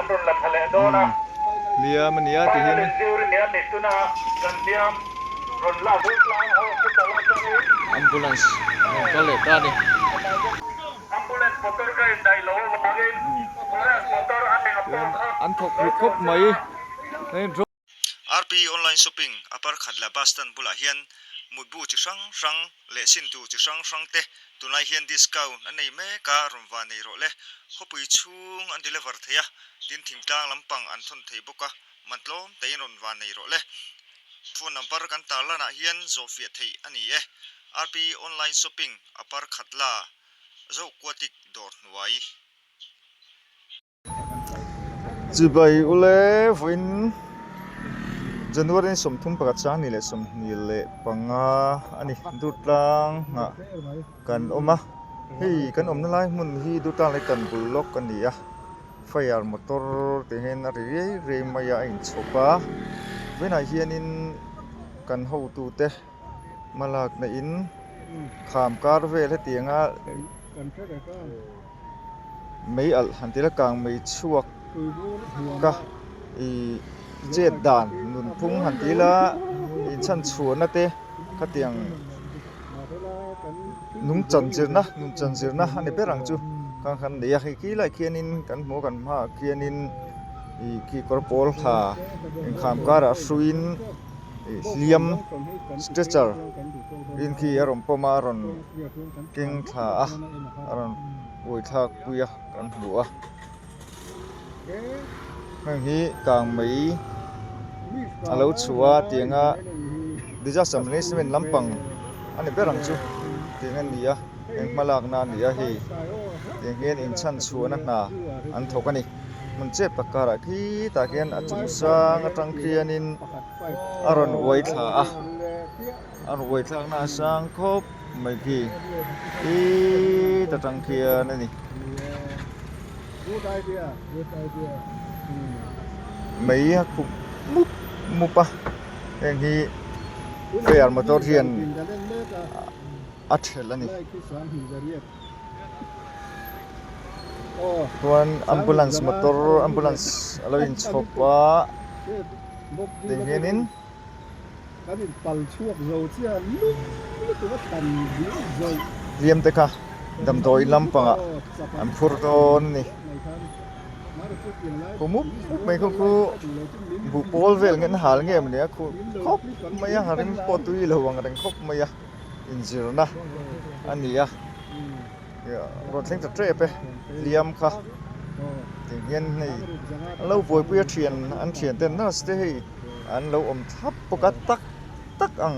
Umm hliam a nia ti hian ambulance a rawn kal leh ta a ni. An thawk rit khawp mai. RP Online Shopping a parkhat la bus stand bulah hian mutbu chi hrang hrang leh sintu chi hrang hrang te tunlai hian discount an nei mek a, rawn va nei rawh le. Khawpui chhung an deliver thei a, tin thingtlang lampang an thawn thei bawk a, man tlawm tein rawn va nei rawh le. Phone number kan tarlanah hian zawhfiah theih a ni e. RP Online Shopping a parkhat la Zohkuatik dawr hnuai. Chibai ule vawiin January ni 31 sang 25 a ni Durtlang ah kan awm a hei kan awmna lai hmun hi Durtlang leh kan bul lawk a ni a fire motor te hian a ri riai riai mai a a inchhawp a vawiinah hianin kan hotute hmalakna in kham kar vel hetiang a. Mei alh han tila kang mei chhuak ka ih chet dan nunphung han tila inchhan chhuahna te khatiang nungchan zirna nunchan zirna a ni ber ang chu khang khan nei a hei khi lai khianin kan hmu a kan hmaah khianin ih khi kawr pawl ha inkham karah hruiin ih hliam stretcher in khi a rawn pawm a a rawn. Keng thla a a rawn uai thlak pui a kan hmu a heng hi kang mai a lo chhuah a tiang a disaster management lampang a ni ber ang chu tiang a ni a eng hmalakna a ni a hei tiang hian inchhan chhuahna hna an thawk a ni hmun chep tak karah khitah khian a chung sang atang khianin a rawn uai thla a. A ruai thlakna a sang khawp mai khi ih ta tang khian a ni. Mei a khup mup mup a heng hi fare motor hian a thelh a ni. Chuan ambulance motor ambulance a lo inchhawp a tiang hianin. Hliam te kha damdawi lampangah an phur dawn a ni. Khu mup mup mai kha khu buh pawl vel nge an hal nge maw ni a khu khawp mai a ring pawh tui lo ang reng khawp mai a inzirna a ni a rawn thleng ta tep e hliam kha tiang hian hei an lo buaipui a thian an thian ten nurse te hei. An lo awm thlap bawk a tak tak ang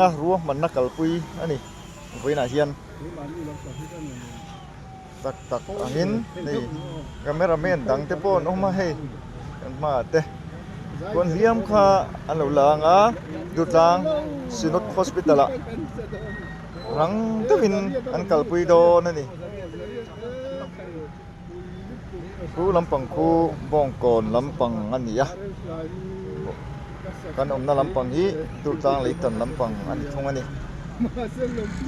a ruahmanna kalpui a ni vawiinah hian tak tak angin hei camera man dang te pawh an awm a hei kan hmaah te chuan hliam kha an lo la ang a Dutlang Synod Hospital ah rang deuhin an kalpui dawn a ni. Khu lampang khu bawngkawn lampang a ni a kan awmna lampang hi Durtlang Leitan lampang a ni thung a ni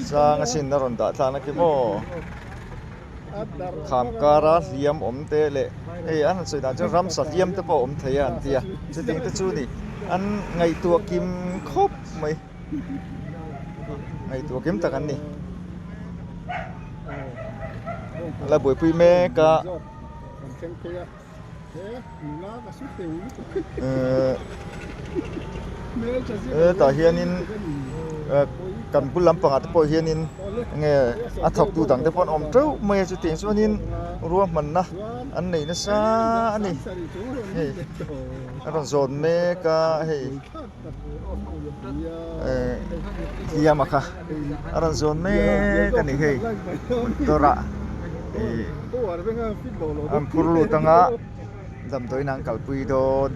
sang a sin a rawn dah thlakna khi maw kham kara hliam awm te leh hei an han sawi dan chuan ramsa hliam te pawh a awm thei a an ti a chutiang te chu ni an ngaihtuah kim khawp mai. Ngaihtuah kim tak an ni. A la buaipui mek a. Hetah hianin kan bul lampangah te pawh hianin enge a thawktu dang te pawh an awm teuh mai a chutiang chuanin ruahmanna an nei nasa a ni. Hei a rawn zawn mek a hei. Hliam a kha a rawn zawn mek a ni hei motor ah ih an phur lut anga damdawiin an kalpui dawn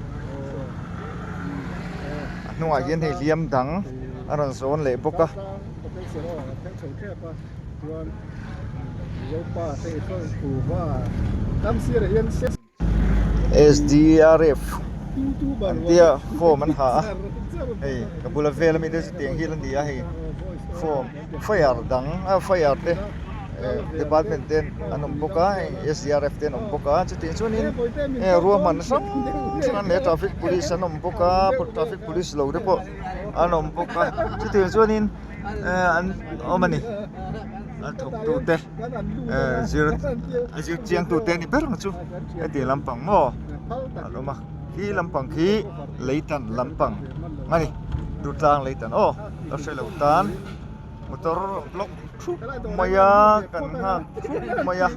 a hnungah hian hei hliam dang a rawn zawn leh bawk a. SDRF an tia form an ha a hei ka bula vel ami te chu tiang hian a ni a hei form fire dang a fire te. Department te an awm bawk a heng S_D_R_F te an awm bawk a chutiang chuanin heng ruahmanna hrang hrang an nei a traffic police an awm bawk a traffic police lo te pawh an awm bawk a chutiang chuanin eh an awm a ni a thawk tu te eh zir a zir chiang tu te a ni ber ang chu hetiang lampang maw an awm a khi lampang khi leitan lampang a ni durtlang leitan aw ka hre lo tan. Motor block thup mai a kan nghak thup mai a.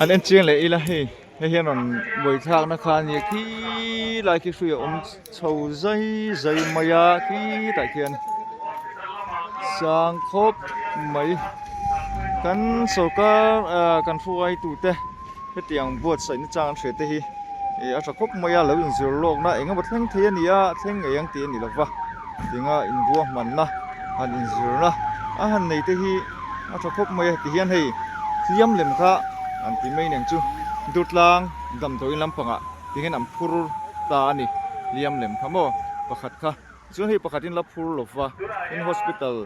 An en chiang leh ila hei hei hian rawn buaithlakna kha a nia khi lai khi hrui a awm chho zai zai mai a khitah khian sang khawp mai kan sawrkar ah kan hruaitute hetiang buatsaih na chang an hria te hi. Ih a tha khawp mai a lo inzir lawkna eng emaw thleng thei a ni a thleng ngei ang tih a ni lo va tinga inruahmanna han inzirna a han nei te hi a tha khawp mai a tihian hei hliam lem kha an ti mai nen chu Durtlang damdawiin lampangah tihian an phur ta a ni hliam lem kha maw pakhat kha chuan hei pakhatin la phur lo va tin hospital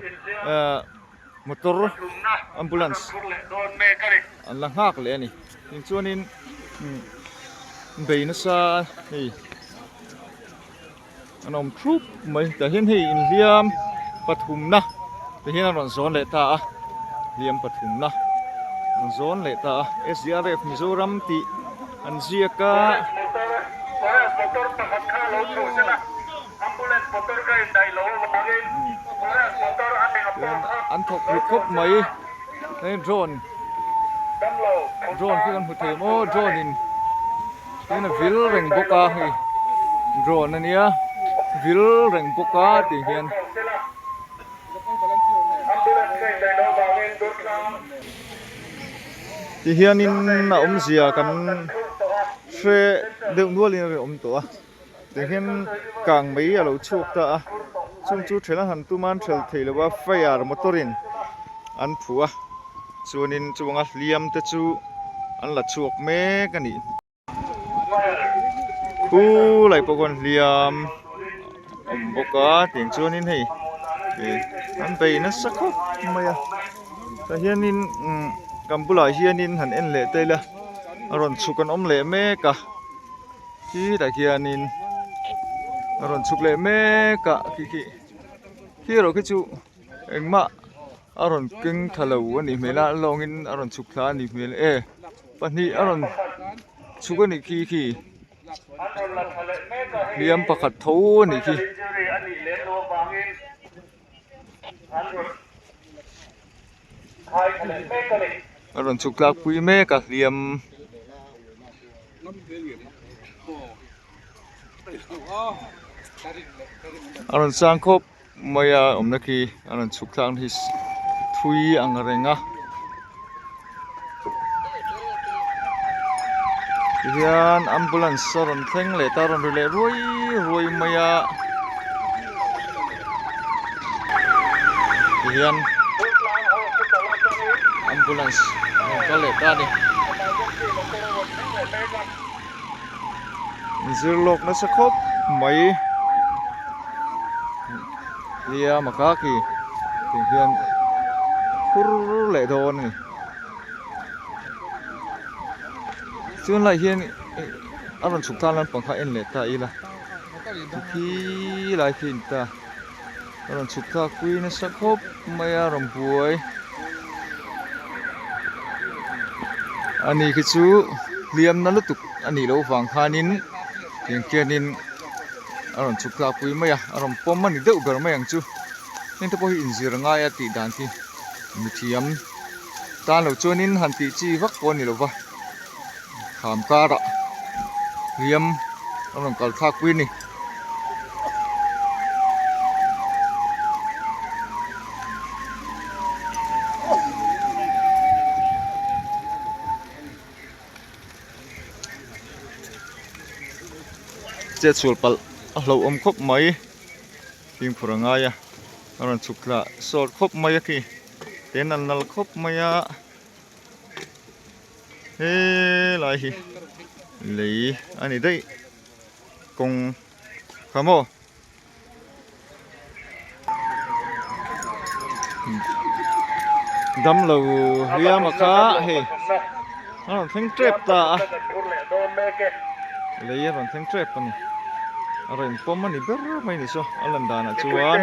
ehh motor ambulance an la nghak leh a ni tin chuanin bei nasa hei an awm thup mai tah hian hei inhliam pathumna tah hian a rawn zawn leh ta a hliam pathumna a rawn zawn leh ta a S_D_R_F Mizoram tih an ziak a. An thawk ri khawp mai hei drone drone khi kan hmu thei maw drone in tin a vil reng bawk a hei drone ania vil reng bawk a tih hian. Ti hianin a awmzia kan hre deuh nualin a rinawm tawh a. Tihian kang mai a lo chhuak ta a, chung chu ṭhel a han tum a an ṭhel thei lo a, fire motor in an phuh a, chuanin chuvanga hliam te chu an la chhuak mek a nih. Khulai pawh khuan hliam a awm bawk a, tiang chuanin hei ih an bei nasa khawp mai a, tah hianin umm kan bulah hianin han en leh ta ila a rawn chhuk an awm leh mek a. Khitah khianin a rawn chhuk leh mek a khi khi khi erawh khi chu engmah a rawn keng thla lo a nih hmel a lawngin a rawn chhuk thla a nih hmel e pahnih a rawn chhuk a nih khi khi hliam pakhat tho a nih khi. A rawn chhuk tlak pui mek a hliam a rawn sang khawp mai a awmna khi a rawn chhuk thlak na hi thui ang reng a tihian ambulance a rawn thleng leh ta a rawn ri leh ruai ruai mai a tihian ambulance a rawn kal leh ta a ni inzir lawk nasa khawp mai nia maka khi tiang hian phur leh dawn a ni chuan lai hian a rawn chhuk tlang lampang kha en leh ta ila khi lai khi a ni ta a rawn chhuk thlak pui nasa khawp mai a rawn buai ani khi chu hliam na lutuk a nih loh vang khanin tiang khianin a rawn chhuk thlak pui mai a a rawn pawm a ni deuh ber mai ang chu heng te pawh hi inzir ngai a tih dan khi mithiam tan loh chuanin han tih chi vak pawh a ni lo va kham karah hliam a rawn kal thlak pui a ni. Chet sual palh a hlauhawm khawp mai fimkhur a ngai a a rawn chhuk thla sawt khawp mai a khi te nal nal khawp mai a helai hi lei a ni daih kawng kha maw. Damlo hliam a kha hei a rawn thleng tep ta a lei a rawn thleng tep a ni a rawn pawm a ni ber mai ni saw a lan danah chuan.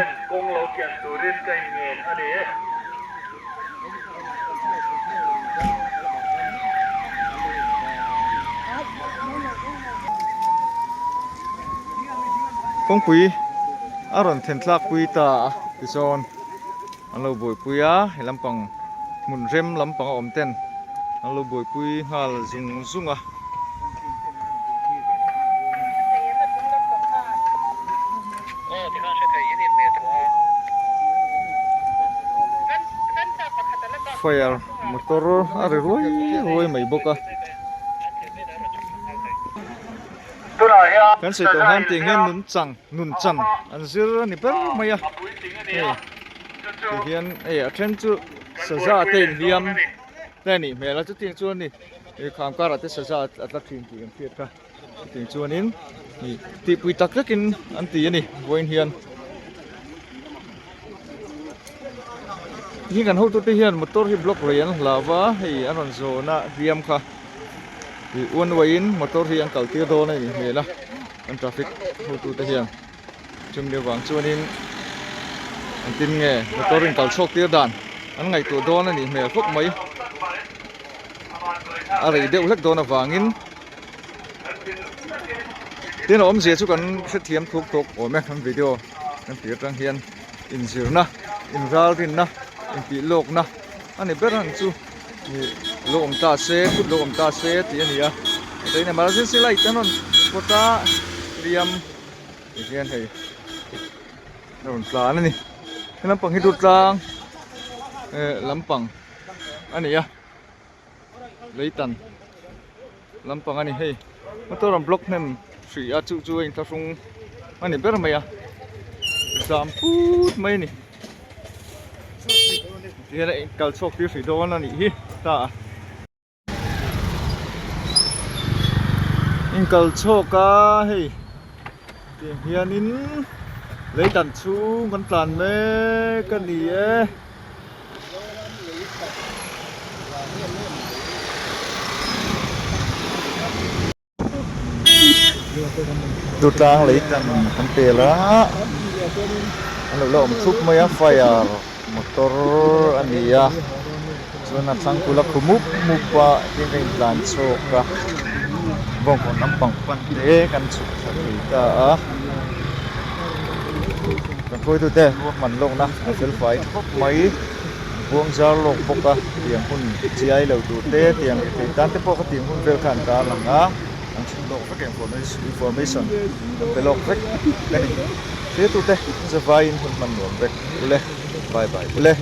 Kawngpui a rawn then thlak pui ta a tichuan an lo buaipui a he lampang hmun rem lampang a awm ten an lo buaipui nghal zung zung a. Fire motor a ri ruai ruai mai bawk a. Kan sawi tawh khan tiang hian nun chang nun chan an zir a ni ber mai a hei ti hian hei a then chu saza te inhliam te a nih hmel a chutiang chuan ni ih kham karah te saza a tla thin tih kan hriat kha chutiang chuanin ih tihpui tak takin an ti a ni vawiin hian. Hi kan hotute hian motor hi block lei an hlau va hei an rawn zawn a hliam kha ih one way in motor hi an kal tir dawn a nih hmel a an traffic hotute hian chumi avang chuanin engtin nge motor in kal chhuak tir dan an ngaihtuah dawn a nih hmel khawp mai a rei deuh hlek dawn avangin tin a awmzia chu kan hrethiam thuk thuk awm e kan video kan tih atang hian inzirna inralrinna intih lawkna a ni ber ang chu ih lo awm ta se kut lo awm ta se tih a ni a chuan emergency light an rawn pawt a hliam ti hian hei a rawn tlan a ni he lampang hi Durtlang eh lampang a ni a. Leitan lampang a ni hei motor an block hnem hrih a chu chu a inthlahrung a ni ber mai a zam put mai a ni tihian a kal chhuak tir hrih dawn a nih hi ta a inkal chhuak a hei tiang hianin leitan chhung kan tlan mek a ni e. Tutlang lei tan kan pel a an lo la awm thup mai a fire motor a ni a chuan a thlang kul a khu mup mup a tin ka intlan chhuak a bawngkawn lampang pan te kan chhuk thla thei ta a. Kan hruaitute ruahman lawkna a fel fai tha khawp mai. An buang zar lawk bawk a, tiang hun chiai lo tur te, tiang ri thei tan te pawh kha tiang hun vel kha an tar lang a, an chhun lawk vek information an pe lawk vek a ni. Thirtute zavaiin hun hman nuam vek ule, bye bye ule.